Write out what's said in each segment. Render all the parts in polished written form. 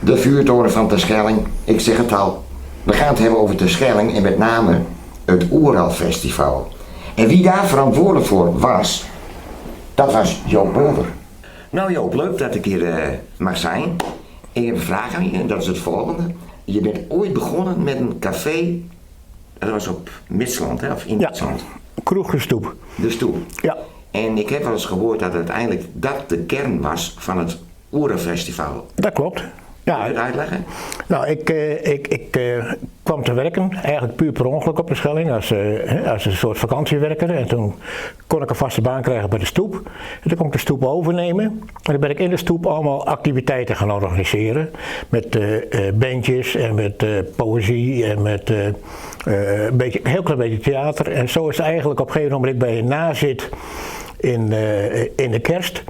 De vuurtoren van Terschelling, ik zeg het al. We gaan het hebben over Terschelling en met name het Oeral Festival. En wie daar verantwoordelijk voor was, dat was Joop Mulder. Nou Joop, leuk dat ik hier eh, mag zijn. Ik heb een vraag aan je en dat is het volgende. Je bent ooit begonnen met een café, dat was op Midsland, hè? Of in Ja. Midsland. Kroeg de Stoep. De Stoep. Ja. En ik heb wel eens gehoord dat uiteindelijk dat de kern was van het Oeralfestival. Dat klopt. Kun je Ja, het uitleggen? nou, ik, eh, ik, ik eh, kwam te werken, eigenlijk puur per ongeluk op de Schelling, als, eh, als een soort vakantiewerker. En toen kon ik een vaste baan krijgen bij de stoep. En toen kon ik de stoep overnemen. En toen ben ik in de stoep allemaal activiteiten gaan organiseren. Met eh, eh, bandjes en met eh, poëzie en met eh, eh, een, beetje, een heel klein beetje theater. En zo is het eigenlijk op een gegeven moment bij een nazit in, eh, in de kerst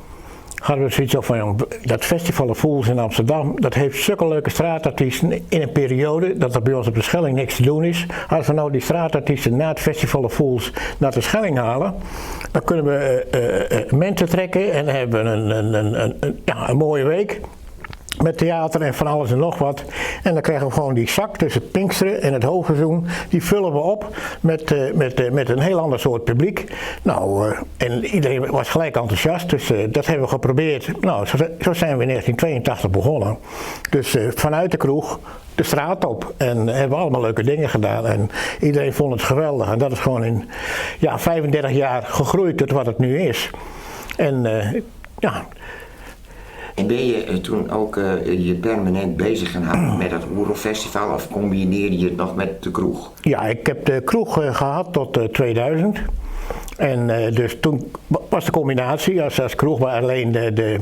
hadden we zoiets van, jong, dat Festival of Fools in Amsterdam, dat heeft zulke leuke straatartiesten in een periode dat er bij ons op de Schelling niks te doen is. Als we nou die straatartiesten na het Festival of Fools naar de Schelling halen, dan kunnen we eh, eh, mensen trekken en hebben we een, een, een, een, een- ja, een mooie week. Met theater en van alles en nog wat. En dan krijgen we gewoon die zak tussen Pinksteren en het hoogseizoen. Die vullen we op met, eh, met, eh, met een heel ander soort publiek. Nou, eh, en iedereen was gelijk enthousiast. Dus eh, dat hebben we geprobeerd. Nou, zo, zo zijn we in 1982 begonnen. Dus eh, vanuit de kroeg de straat op. En hebben we allemaal leuke dingen gedaan. En iedereen vond het geweldig. En dat is gewoon in ja, 35 jaar gegroeid tot wat het nu is. En eh, ja, En ben je eh, toen ook eh, je permanent bezig gaan houden met dat Oeralfestival of combineerde je het nog met de kroeg? Ja, ik heb de kroeg eh, gehad tot eh, 2000. En eh, dus toen was de combinatie als, als kroeg, maar alleen de, de,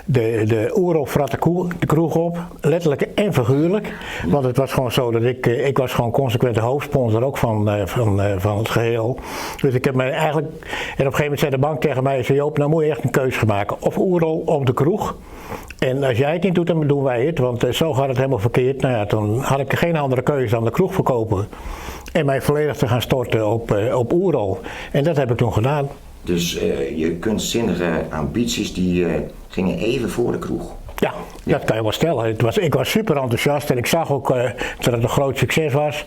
de, de Oerol vrat de, koe- de kroeg op, letterlijk en figuurlijk. Want het was gewoon zo dat ik, eh, ik was gewoon consequent de hoofdsponsor ook van, eh, van, eh, van het geheel. Dus ik heb mij eigenlijk, en op een gegeven moment zei de bank tegen mij, zei Joop, nou moet je echt een keuze gaan maken. Of Oerol of de kroeg. En als jij het niet doet, dan doen wij het, want eh, zo gaat het helemaal verkeerd. Nou ja, toen had ik geen andere keuze dan de kroeg verkopen. En mij volledig te gaan storten op, eh, op Oerol. En dat heb ik toen gedaan. Dus eh, je kunstzinnige ambities die eh, gingen even voor de kroeg. Ja, dat kan je wel stellen. Het was, ik was super enthousiast en ik zag ook eh, dat het een groot succes was.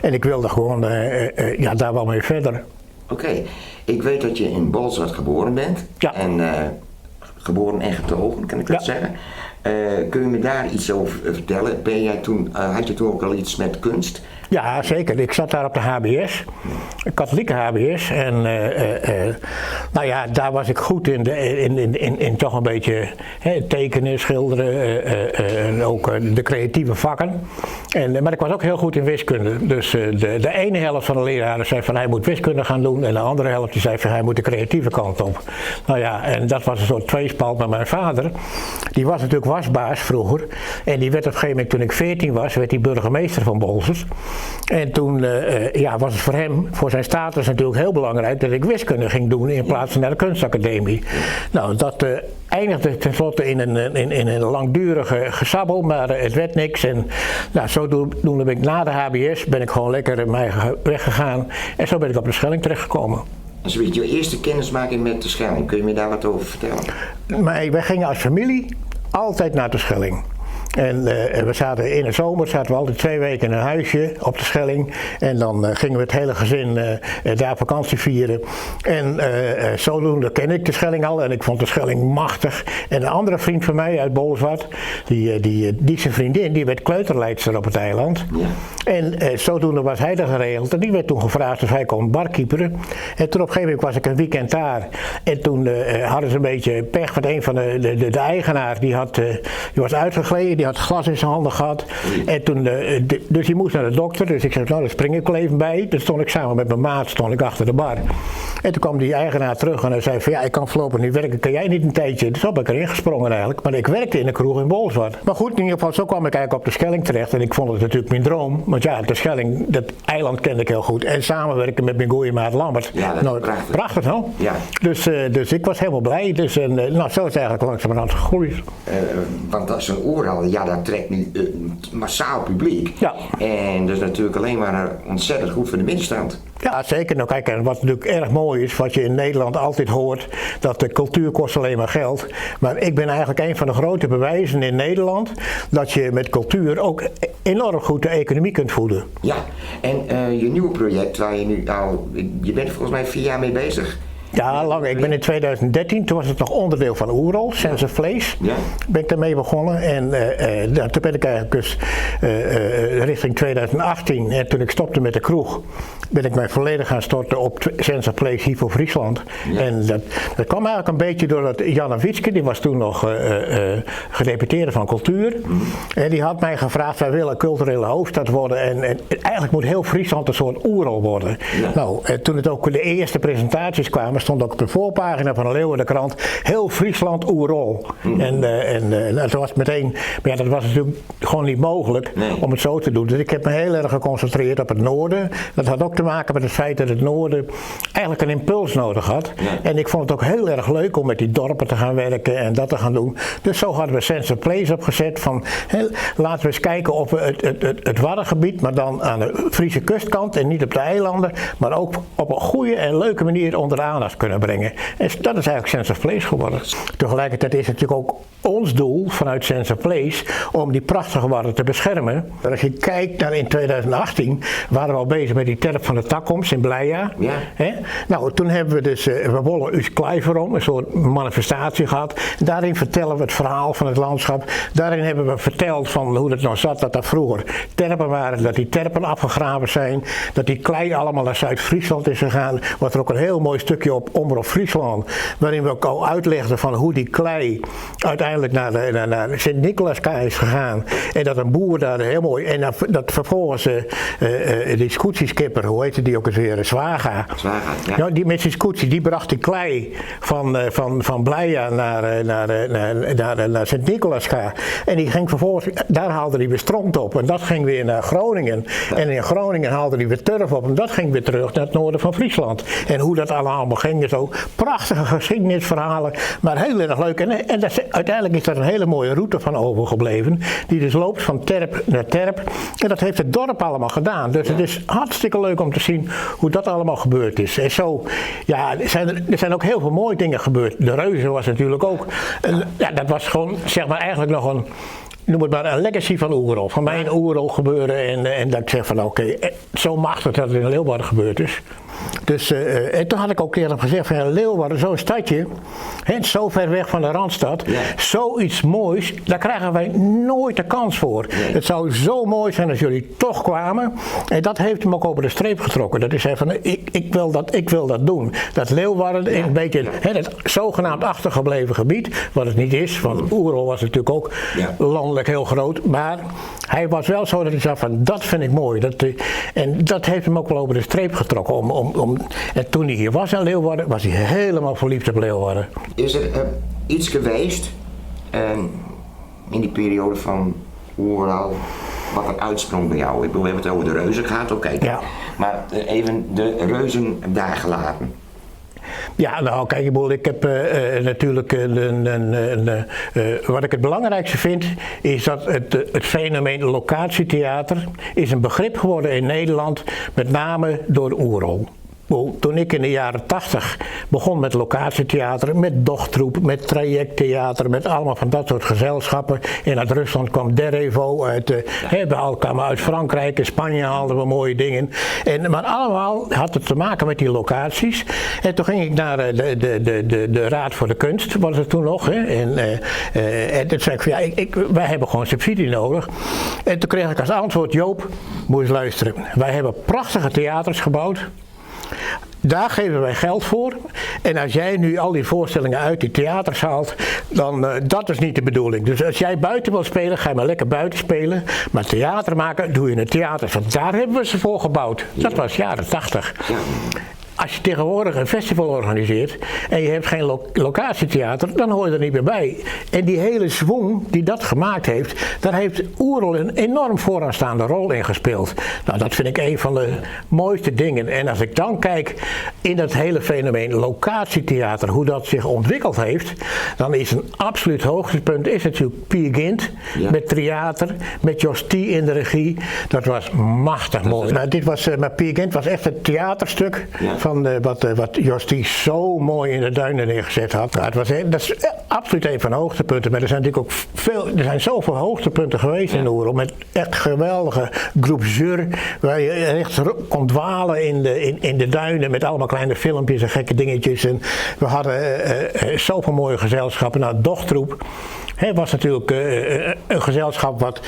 En ik wilde gewoon eh, eh, eh, ja, daar wel mee verder. Oké, ik weet dat je in Bolsward geboren bent. Ja. En eh, geboren en getogen, kan ik dat Ja. zeggen. Eh, kun je me daar iets over vertellen? Ben jij toen, eh, had je toen ook al iets met kunst? Ja, zeker. Ik zat daar op de HBS, de katholieke HBS. En eh, eh, eh, nou ja, daar was ik goed in, de, in, in, in, in toch een beetje hè, tekenen, schilderen eh, eh, eh, en ook eh, de creatieve vakken. En, eh, maar ik was ook heel goed in wiskunde. Dus eh, de, de ene helft van de leraren zei van hij moet wiskunde gaan doen en de andere helft die zei van hij moet de creatieve kant op. Nou ja, en dat was een soort tweespalt met mijn vader. Die was natuurlijk wasbaas vroeger. En die werd op een gegeven moment, toen ik 14 was, werd hij burgemeester van Bolsward. En toen eh, eh, ja, was het voor hem, voor zijn status natuurlijk heel belangrijk dat ik wiskunde ging doen in plaats van naar de kunstacademie. Nou, dat eh, eindigde tenslotte in een, in, in een langdurige gesabbel, maar eh, het werd niks. En nou, zodoende ben ik na de HBS ben ik gewoon lekker mijn eigen weg gegaan. En zo ben ik op de Schelling terechtgekomen. En zo je eerste kennismaking met de Schelling, kun je me daar wat over vertellen? Maar wij gingen als familie altijd naar de Schelling. En eh, we zaten in de zomer zaten we altijd twee weken in een huisje op de Schelling. En dan eh, gingen we het hele gezin eh, eh, daar vakantie vieren. En eh, eh, zodoende ken ik de Schelling al. En ik vond de Schelling machtig. En een andere vriend van mij uit Bolsward, die, eh, die, eh, die zijn vriendin, die werd kleuterleidster op het eiland. Ja. En eh, zodoende was hij dat geregeld. En die werd toen gevraagd of hij kon barkeeperen. En toen op een gegeven moment was ik een weekend daar. En toen eh, eh, hadden ze een beetje pech. Want een van de, de, de, de eigenaar die, had, eh, die was uitgegleden. Die had glas in zijn handen gehad. En toen, eh, de- dus die moest naar de dokter. Dus ik zei, nou daar spring ik wel even bij. Dus stond ik samen met mijn maat stond ik achter de bar. En toen kwam die eigenaar terug en hij zei van ja, ik kan voorlopig niet werken. Kan jij niet een tijdje? Dus zo ben ik erin gesprongen eigenlijk. Maar ik werkte in de kroeg in Bolsward. Maar goed, in ieder geval, zo kwam ik eigenlijk op de Schelling terecht. En ik vond het natuurlijk mijn droom. Want ja, de Schelling, dat eiland kende ik heel goed. En samenwerken met mijn goeie maat Lambert. Ja, dat is nou, prachtig. Prachtig, hoor. Ja. Dus, eh, dus ik was helemaal blij. Dus, en, eh, nou, zo is het eigenlijk langzamerhand gegroeid. Eh, want dat is een Oeral, ja, dat trekt nu een massaal publiek. Ja. En dat is natuurlijk alleen maar eh, ontzettend goed voor de middenstand. Ja, zeker. Nou, kijk, en wat natuurlijk erg mooi is, wat je in Nederland altijd hoort, dat de cultuur kost alleen maar geld. Maar ik ben eigenlijk een van de grote bewijzen in Nederland dat je met cultuur ook enorm goed de economie kunt voeden. Ja, en eh, je nieuwe project waar je nu al, je bent volgens mij 4 jaar mee bezig. Ja, lang. Ik ben in 2013, toen was het nog onderdeel van Oerol, Sense Vlees. Ja. Ben ik daarmee begonnen. En uh, toen ben ik eigenlijk dus richting 2018, en toen ik stopte met de kroeg, ben ik mij volledig gaan storten op Sense Place hier voor Friesland. En dat kwam eigenlijk een beetje doordat Janne Wietske, die was toen nog gedeputeerde van cultuur. En die had mij gevraagd, wij willen culturele hoofdstad worden. En eigenlijk moet heel Friesland een soort Oerol worden. Nou, en toen het ook de eerste presentaties kwamen, stond ook op de voorpagina van de Leeuwardenkrant, heel Friesland Oerol. En dat was meteen, maar ja, dat was natuurlijk gewoon niet mogelijk om het zo te doen. Dus ik heb me heel erg geconcentreerd op het noorden. Dat had ook te maken met het feit dat het noorden eigenlijk een impuls nodig had. En ik vond het ook heel erg leuk om met die dorpen te gaan werken en dat te gaan doen. Dus zo hadden we Sense of Place opgezet van, laten we eens kijken of we het Waddengebied, maar dan aan de Friese kustkant en niet op de eilanden, maar ook op een goede en leuke manier onder de aandacht kunnen brengen. En dat is eigenlijk Sense of Place geworden. Tegelijkertijd is het natuurlijk ook ons doel vanuit Sense of Place om die prachtige Wadden te beschermen. Als je kijkt naar in 2018 waren we al bezig met die terp van de Takkomst in Blija. Ja. Hè? Nou, toen hebben we dus, we wollen Us Kleiverom, een soort manifestatie gehad. Daarin vertellen we het verhaal van het landschap. Daarin hebben we verteld van hoe het nou zat, dat dat vroeger terpen waren, dat die terpen afgegraven zijn, dat die klei allemaal naar Zuid-Friesland is gegaan. Was er ook een heel mooi stukje op Omroep Friesland, waarin we ook al uitlegden van hoe die klei uiteindelijk naar Sint-Nicolaaskai is gegaan. En dat een boer daar heel mooi, en dat vervolgens die scootjeskipper, hoe heette die ook eens weer, Zwaga. Zwaga, ja. Ja, die met zijn scootje, die bracht die klei van Blija naar Sint-Nicolaasga. En die ging vervolgens, daar haalde hij weer stront op. En dat ging weer naar Groningen. En in Groningen haalde hij weer turf op. En dat ging weer terug naar het noorden van Friesland. En hoe dat allemaal ging en zo. Prachtige geschiedenisverhalen, maar heel erg leuk. En dat is, uiteindelijk is daar een hele mooie route van overgebleven. Die dus loopt van terp naar terp. En dat heeft het dorp allemaal gedaan. Dus het is hartstikke leuk om te zien hoe dat allemaal gebeurd is. En zo, ja, er zijn ook heel veel mooie dingen gebeurd. De Reuzen was natuurlijk ook, een, ja, dat was gewoon, zeg maar, eigenlijk nog een, noem het maar, een legacy van Oerol. Van mijn Oerol gebeuren en dat ik zeg van oké, zo machtig dat het in Leeuwarden gebeurd is. Dus, en toen had ik ook tegen hem gezegd van ja, Leeuwarden, zo'n stadje, hè, zo ver weg van de Randstad, zoiets moois, daar krijgen wij nooit de kans voor. Het zou zo mooi zijn als jullie toch kwamen. En dat heeft hem ook over de streep getrokken. Dat hij zei van ik wil dat doen. Dat Leeuwarden in een beetje, hè, dat zogenaamd achtergebleven gebied, wat het niet is, want Oerol was natuurlijk ook landelijk heel groot, maar hij was wel zo dat hij zei van dat vind ik mooi. En dat heeft hem ook wel over de streep getrokken. En toen hij hier was in Leeuwarden, was hij helemaal verliefd op Leeuwarden. Is er iets geweest in die periode van Oerol wat er uitsprong bij jou? We hebben het over de reuzen gehad, oké. Maar even de reuzen daar gelaten. Ja, nou kijk, ik bedoel, ik heb natuurlijk een, een, een, een wat ik het belangrijkste vind, is dat het fenomeen locatietheater is een begrip geworden in Nederland, met name door Oerol. Toen ik in de jaren 80 begon met locatietheater, met Dogtroep, met trajecttheater, met allemaal van dat soort gezelschappen. En uit Rusland kwam Derevo, we kwamen uit Frankrijk, in Spanje haalden we mooie dingen. Maar allemaal had het te maken met die locaties. En toen ging ik naar de Raad voor de Kunst, was het toen nog. Hè? En toen zei ik van ja, wij hebben gewoon subsidie nodig. En toen kreeg ik als antwoord, Joop, moet je eens luisteren. Wij hebben prachtige theaters gebouwd. Daar geven wij geld voor. En als jij nu al die voorstellingen uit die theaters haalt, dan dat is niet de bedoeling. Dus als jij buiten wil spelen, ga je maar lekker buiten spelen. Maar theater maken, doe je in het theater. Want daar hebben we ze voor gebouwd. Dat was jaren 80. Als je tegenwoordig een festival organiseert en je hebt geen locatietheater, dan hoor je er niet meer bij. En die hele schwung die dat gemaakt heeft, daar heeft Oerol een enorm vooraanstaande rol in gespeeld. Dat vind ik een van de mooiste dingen. En als ik dan kijk, in dat hele fenomeen locatietheater, hoe dat zich ontwikkeld heeft, dan is een absoluut hoogtepunt is natuurlijk Peer Gynt met Tryater, met Jos Thie in de regie. Dat was machtig mooi. Maar, dit was, maar Peer Gynt was echt het theaterstuk van wat Jos Thie zo mooi in de duinen neergezet had. Nou, dat is absoluut een van de hoogtepunten. Maar er zijn natuurlijk ook veel, er zijn zoveel hoogtepunten geweest in de Oerol. Met echt geweldige groep Zur, waar je echt kon dwalen in de duinen met allemaal kleine filmpjes en gekke dingetjes. En we hadden zoveel mooie gezelschappen. Nou, Dogtroep, hè, was natuurlijk een gezelschap wat.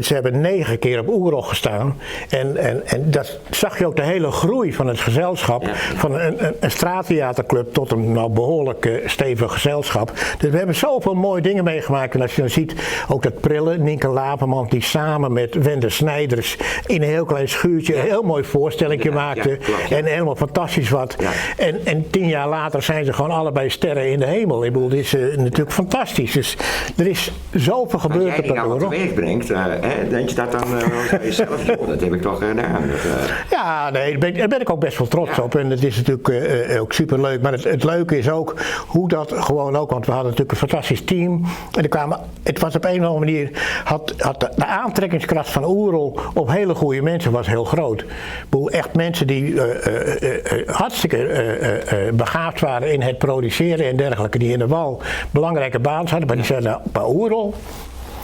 Ze hebben 9 keer op Oerol gestaan. En dat zag je ook, de hele groei van het gezelschap. Van een straattheaterclub tot een, nou, behoorlijk stevig gezelschap. Dus we hebben zoveel mooie dingen meegemaakt. En als je dan ziet, ook dat Prille, Nienke Laverman, die samen met Wende Snijders in een heel klein schuurtje een heel mooi voorstellingje maakte. Klopt, ja. En helemaal fantastisch wat. En 10 jaar later zijn ze gewoon allebei sterren in de hemel. Ik bedoel, dit is natuurlijk fantastisch. Dus er is zoveel Als gebeurd jij op die nou Oerol. teweeg brengt, hè, denk je dat dan wel eens bij jezelf? Joh, dat heb ik toch gedaan. Dat. Ja, nee, daar ben ik ook best wel trots op. En het is natuurlijk ook superleuk. Maar het leuke is ook hoe dat gewoon ook, want we hadden natuurlijk een fantastisch team. En er kwamen, het was op een of andere manier, had de aantrekkingskracht van Oerol op hele goede mensen was heel groot. Ik bedoel, echt mensen die hartstikke begaafd waren in het produceren en dergelijke, die in de wal belangrijke banen hadden, maar die zeiden: nou, bij Oerol.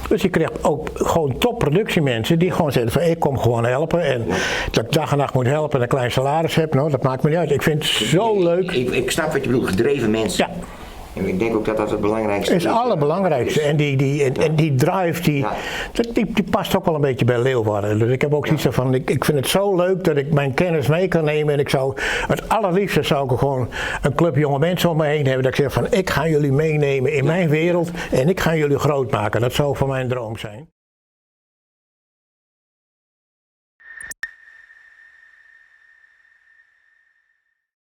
Dus je kreeg ook gewoon topproductiemensen die gewoon zeiden van: ik kom gewoon helpen. En dat ik dag en nacht moet helpen en een klein salaris heb, nou, dat maakt me niet uit. Ik vind het zo leuk. Ik snap wat je bedoelt, gedreven mensen. Ja. En ik denk ook dat dat het belangrijkste is. Het allerbelangrijkste. En die drive, die, die past ook wel een beetje bij Leeuwarden. Dus ik heb ook zoiets van, ik vind het zo leuk dat ik mijn kennis mee kan nemen. En ik zou, het allerliefste zou ik gewoon een club jonge mensen om me heen hebben. Dat ik zeg van: ik ga jullie meenemen in mijn wereld en ik ga jullie groot maken. Dat zou voor mijn droom zijn.